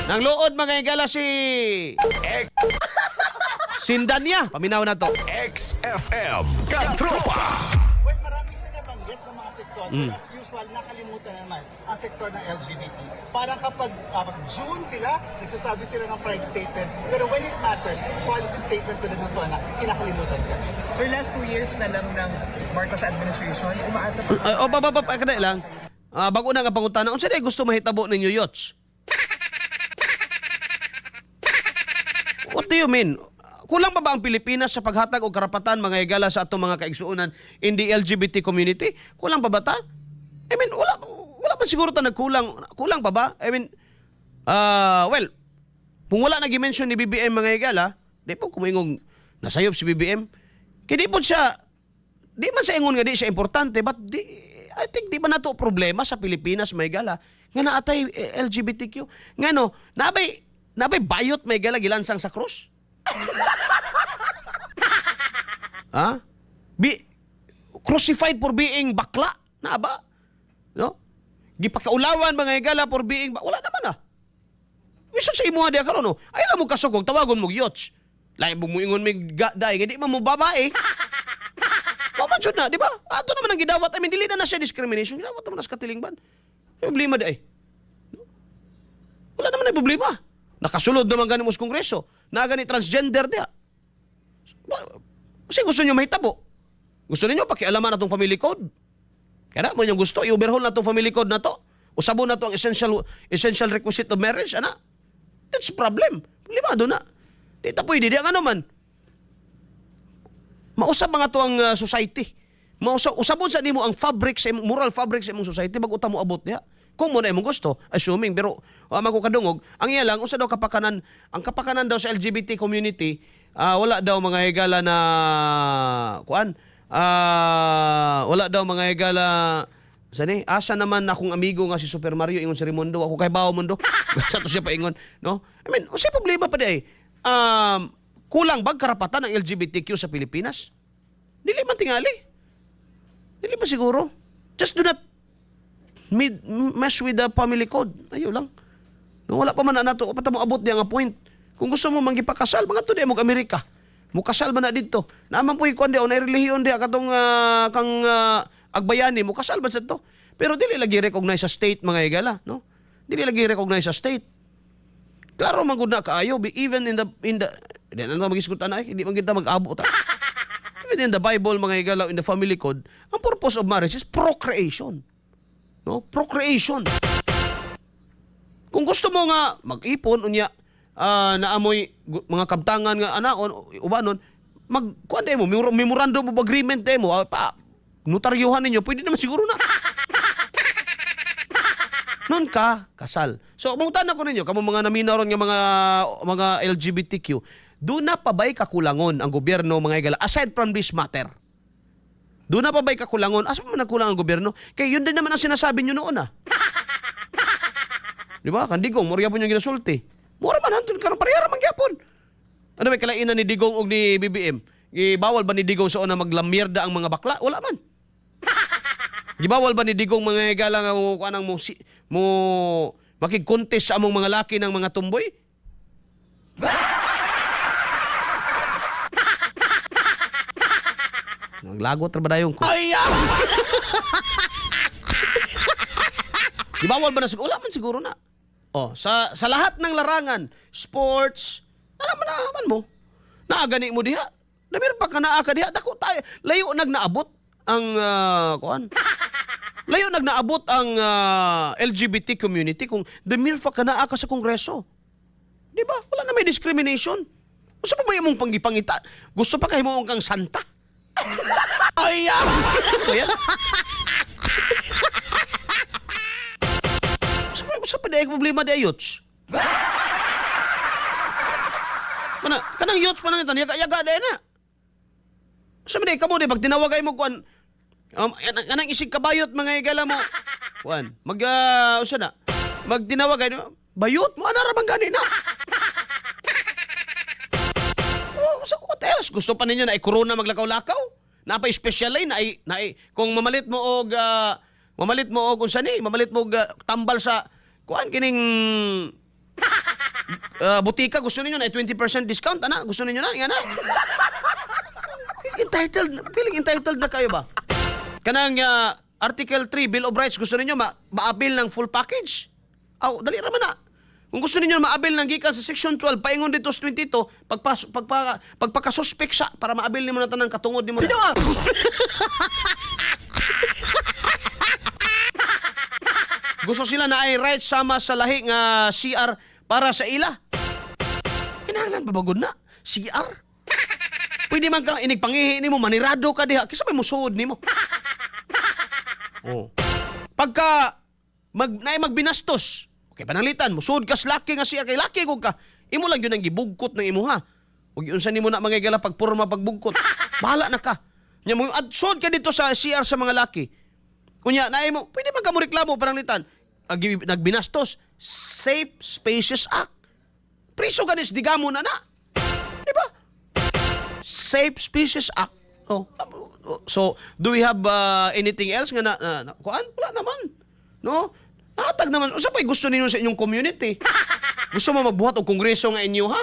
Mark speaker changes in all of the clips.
Speaker 1: Nang luod mga higala si
Speaker 2: X
Speaker 1: Sindanya. Paminaw na to.
Speaker 2: XFM Katropa.
Speaker 3: Well, marami siya nabanggit ng mga sektor. Pero as usual, nakalimutan naman ang sektor ng LGBT. Parang kapag June sila, nagsasabi sila ng pride statement. Pero when it matters, policy statement tulad ng SONA, kinakalimutan kami.
Speaker 4: Sir, last 2 years na lang ng Marcos administration, umaasa pa
Speaker 1: Oh, pa, pa, pa, pa, kadali lang. Ah, bago na nga pangutana, unsa day gusto mahitabo ninyo yots? What do you mean? Kulang pa ba ang Pilipinas sa paghatag og karapatan mga higala sa atong mga kaigsuonan in the LGBT community? Kulang pa ba ta? I mean, wala wala pa siguro ta nagkulang. Kulang pa ba? I mean, well, kung wala na gi-mention ni BBM mga higala, di po kumingong nasayop si BBM. Kaya di po siya, di man sa ingon nga di siya importante, but di, I think di ba nato problema sa Pilipinas may gala nga naatay LGBTQ nga no nabay bayot may gala gilansang sa krus. Ha, be crucified for being bakla na ba, no? Gipakaulawan mga higala for being wala naman ah. Bisan sa imuha diha karon no. Ay lang mo kasugog tawagon mo yots. Lain mo muingon mig daig hindi man mo babae. Mao man jud na, di ba? Ato naman ang gidawat. I mean, dili na na siya discrimination. Gidawat naman na sa katilingban. May problema di ay. No? Wala naman ay problema. Nakasulod naman gani mo sa kongreso. Naa gani transgender diha. Kasi gusto nyo mahitabo. Gusto ninyo pakialaman atong family code. Kaya mo yung gusto, i-overhaul na itong family code na to. Usabon na to ang essential essential requisite of marriage, ana. That's problem. Problemado na. Di ta pwede, di ang ano man. Mausab mga to ang society. Mausab usabon sa nimo ang fabric sa imong moral fabric sa imong society bago ta mo abot diha. Kung mo na imong gusto, assuming pero wa man ko kadungog, ang iya lang unsa daw kapakanan, ang kapakanan daw sa LGBT community, wala daw mga higala na kuan, wala daw mga higala sani asa naman akong amigo nga si Super Mario ingon si Raimundo ako kay bawo mundo sa to siya paingon, no? I mean, unsay problema pa di ay kulang bag karapatan ang LGBTQ sa Pilipinas? Dili man tingali, dili ba siguro? Just do not mess with the family code. Ayo lang, no? Wala pa man na nato pa ta mo abot diya nga point. Kung gusto mo manggipakasal mga to di mo Amerika mo kasal man na didto. Naman po ikuan di o na relihiyon diya katong kang agbayani mo kasal ba sa to, pero dili lagi recognize sa state mga higala, no? Dili lagi recognize sa state. Klaro man gud na kaayo, even in the di na magisgutan na hindi man gid ta mag-abot ta. Even in the Bible mga higala, in the family code, ang purpose of marriage is procreation, no? Procreation. Kung gusto mo nga mag-ipon unya naamoy mga kabtangan nga anaon ubanon mag kuan mo memorandum of agreement mo pa notaryuhan ninyo, pwede naman siguro na nun ka kasal. So mangutan ako ninyo kamo mga naminaw ron nga mga LGBTQ, do na pa ba'y kakulangon ang gobyerno mga higala aside from this matter? Do na pa ba'y kakulangon? Asa pa man nagkulang ang gobyerno? Kay yun din naman ang sinasabi nyo noon ah. Di ba? Kan Digong, mura gyapon yung ginasulti. Mura man hantod karon parehara man gyapon. Ano may kalainan ni Digong og ni BBM? Gibawal ba ni Digong sa una maglamierda ang mga bakla? Wala man. Gibawal ba ni Digong mga higala nga mo kanang mo si, mo makig-contest sa among mga laki ng mga tumboy? Naglagot ra ba dayon ko? Ay! Gibawal ba na siguro? Wala man siguro na. Oh, sa lahat ng larangan, sports, alam mo na naman mo. Naagani mo diha. Damir pa ka naa ka diha dako tayo. Layo nagnaabot ang kuan. Layo nagnaabot ang LGBT community kung the mere fact ka naa ka sa kongreso. Di ba? Wala na may discrimination. Gusto pa ba imong panggipangita? Gusto pa kay mo kang santa? Ay! Ayan. Sa pa di problema di yots? Kana kanang yots pa nang itan yaga yaga di na. Sa man kamo di pag tinawag ay mo kuan kanang isig kabayot mga higala mo. Kuan mag usa na. Magtinawag ay bayot mo ana ra man gani na. Oh, sa what else? Gusto pa ninyo na i-corona maglakaw-lakaw? Napa special ay na, na kung mamalit mo og mamalit mo og unsa ni, mamalit mo og tambal sa kuan kining Butika, gusto ninyo na 20% discount, ana? Gusto ninyo na? Nga na? Entitled, feeling entitled na kayo ba? Kanang Article 3, Bill of Rights, gusto ninyo ma-avail ng full package? Aw, dali ra man na. Kung gusto ninyo ma-avail ng gikan sa Section 12, paingon dito sa 22, pagpakasuspek sa para ma-avail nimo na tanang katungod nimo. Na. Gusto sila na ay right sama sa lahi nga CR para sa ila. Kinahanglan pa ba gud na? CR? Pwede man kang inigpangihi nimo, manirado ka diha, kaysa may musuod nimo. Oh. Pagka naay magbinastos, okay, pananglitan, musuod ka sa laki nga CR kay laki kog ka. Imo lang yun ang gibugkot ng imuha. Ug unsa nimo na mga igala pagporma pagbugkot. Bahala na ka. Nya mo adsod ka dito sa CR sa mga laki. Unya naay mo, pwede man ka mo reklamo, pananglitan. Nagbinastos, Safe Spaces Act. Priso ganis digamo na na. Di ba? Safe Spaces Act. Oh. So, do we have anything else nga na kuan? Wala naman. No? Natag naman. Unsa pa'y gusto ninyo sa inyong community? Gusto mo magbuhat og kongreso nga inyo, ha?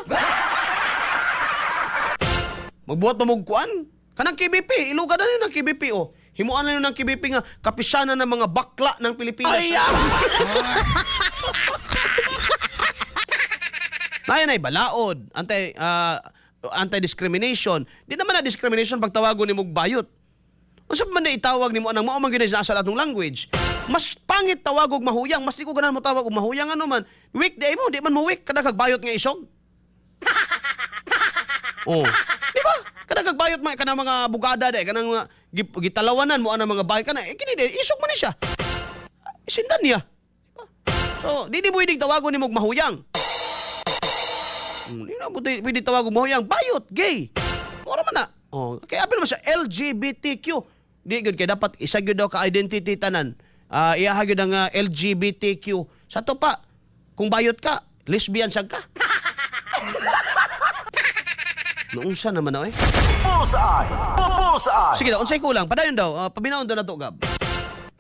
Speaker 1: Magbuhat pa mo og kuan? Kanang KBP, ilugan na ninyo ng KBP, oh. Himuan na ninyo ng KBP nga kapisanan ng mga bakla ng Pilipinas. Ay, Naya na balaod, anti-discrimination. Di naman na discrimination pag tawagon nimo og bayot. Unsa pa man na itawag nimo anang mao man gyud na sa atong language. Mas pangit tawag og mahuyang, mas di ko ganahan mo tawag og mahuyang, ano man. Weak di mo, di man mo weak kada kag bayot nga isog. Oh. Di ba? Kada kag bayot man kanang mga bugada di kanang mga gitalawanan mo anang mga bayot kana eh, kini di isog man ni siya. Sindan niya. Di ba? So, di mo pwedeng tawagon nimo og mahuyang. Di na mo pwede tawag og mahuyang, bayot, gay. Ora man na. Oh, kaya apil man sa LGBTQ. Di gyud kay dapat isa gyud daw ka identity tanan. Iyaha gyud ang LGBTQ. Sa to pa, kung bayot ka, lesbian sad ka. Noong sa naman na eh.
Speaker 2: Bullseye! Bullseye!
Speaker 1: Sige daw, unsay kulang? Padayon daw, pabinaon daw na to, Gab.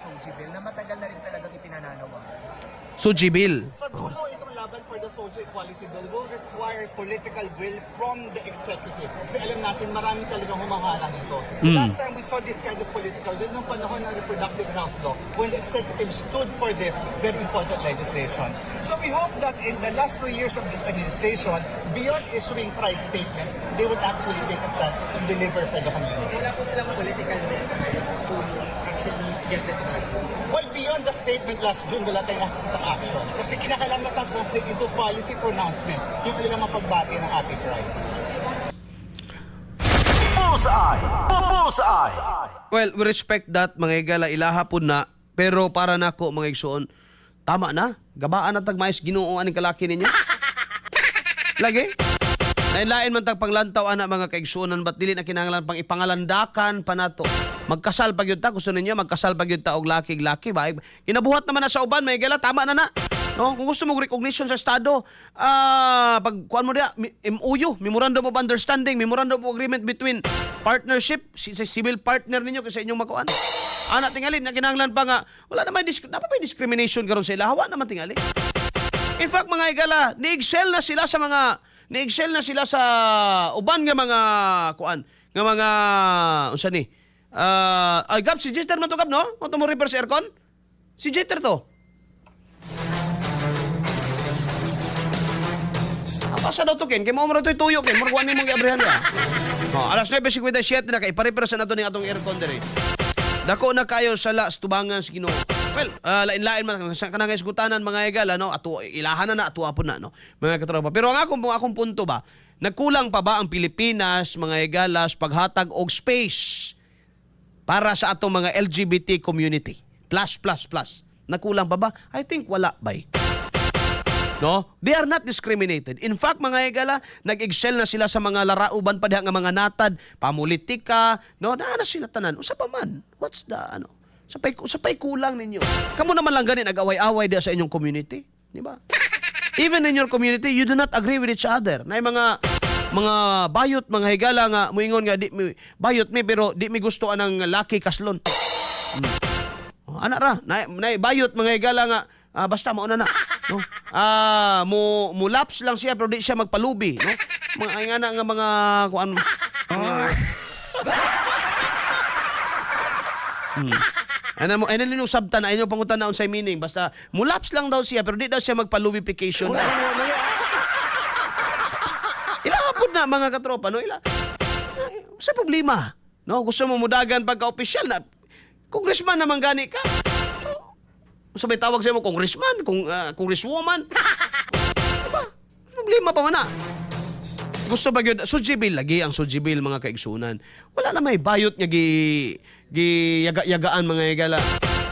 Speaker 4: SOGIE Bill na matagal na rin talagang ipinananawagan.
Speaker 1: SOGIE Bill.
Speaker 3: Sa dulo, itong laban for the Social Equality Bill will require political will from the executive. Kasi alam natin, marami talagang humaharang ito. Last time we saw this kind of political will nung panahon ng reproductive health law, when the executive stood for this very important legislation. So we hope that in the last 2 years of this administration, beyond issuing pride statements, they would actually take a stand and deliver for the community.
Speaker 4: Wala po silang political will sa ngayon to actually get this done.
Speaker 3: Well, beyond the statement last June, wala tayong nakikita action. Kasi kinakailangan na translate into policy pronouncements yung kanilang mapagbati ng Happy Pride.
Speaker 2: Bullseye! Bullseye!
Speaker 1: Well, we respect that, mga igala, ilaha po na. Pero para nako, mga igsuon, tama na. Gabaan na tag mais Ginoo aning kalaki ninyo. Lagi. Lain-lain man tag panglantaw ana, mga kaigsuonan, ba't dili na kinahanglan pang ipangalandakan pa nato. Magkasal pa gyud ta, gusto ninyo magkasal pa gyud ta og laki laki ba? Ginabuhat naman na sa uban, mga igala, tama na na. No, kung gusto mo recognition sa estado, pag kuan mo diya, MOU, Memorandum of Understanding, Memorandum of Agreement between partnership, si, sa civil partner ninyo kasi inyong makuan. Ana tingali na kinahanglan pa nga wala naman napa pa discrimination karon sa ila, hawa naman tingali. In fact, mga igala, ni-excel na sila sa uban nga mga kuan, nga mga unsa ni? Ay Gab, si Jeter man to, Gab, no? Mo mo repair sa aircon? Si Jeter to. Pasa daw to, Ken. Kay mo mo to tuyo, Ken. Murag mo giabrihan niya. Oh, alas 9:57 na kay ipa-repair sa nato ning atong aircon diri. Dako na kayo sala sa tubangan sa Ginoo. Well, lain-lain man sa kanang isgutanan, mga igala, no, ato ilahan na na ato apon na, no, mga katropa. Pero ang akong punto ba, nagkulang pa ba ang Pilipinas, mga igala, sa paghatag og space para sa atong mga LGBT community? Plus plus plus. Nagkulang pa ba? I think wala bay. No? They are not discriminated. In fact, mga igala, nag-excel na sila sa mga larauban pa diha nga mga natad, pamulitika, no? Naa na sila tanan. Usa pa man. What's the ano? Sa pay kulang ninyo. Kamo naman lang gani nag-away-away diha sa inyong community, di ba? Even in your community, you do not agree with each other. Na mga bayot, mga higala nga muingon nga di mi, bayot mi pero di mi gusto anang laki kaslon. Oh, ana ra, na bayot mga higala nga basta mauna na. No? Ah, mo mo lapse lang siya pero di siya magpalubi, no? Mga ay nga na nga mga kuan mga. Ano mo, ano ninyo sabtan, ano pangutan na unsay meaning, basta mulapse lang daw siya pero di daw siya magpalubification na. Ila pud na, mga katropa, no? Ila sa problema. No, gusto mo mudagan pagka opisyal na congressman naman gani ka. So, sabay tawag sa mo congressman, kung congresswoman. Diba? Problema pa man na. Gusto ba gyud sujibil lagi ang sujibil, mga kaigsunan. Wala na may bayot nga gi gi yaga-yagaan, mga higala.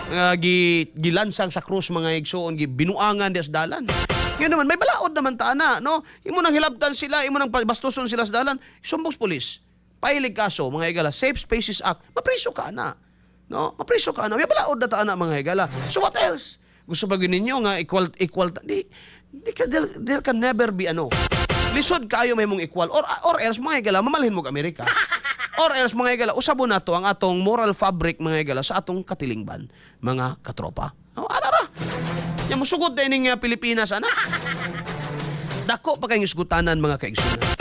Speaker 1: Nga gi gilansang sa krus, mga igsuon, gi binuangan di sa dalan. Ngayon naman may balaod naman ta na, no? Imo nang hilabtan sila, imo nang bastuson sila sa dalan, sumbong sa pulis. Pailig kaso, mga higala, Safe Spaces Act, mapriso ka na. No? Mapriso ka na. May balaod na ta na, mga higala. So what else? Gusto ba gyud ninyo nga equal equal di di ka there can never be ano. Lisod kayo may mong equal or else, mga higala, mamalhin mo Amerika. Or else, mga higala, usabon nato ang atong moral fabric, mga higala, sa atong katilingban, mga katropa. Oh, ana ra. Ya musugod din ning Pilipinas ana. Dako pa kayong isgutanan, mga kaigsunan.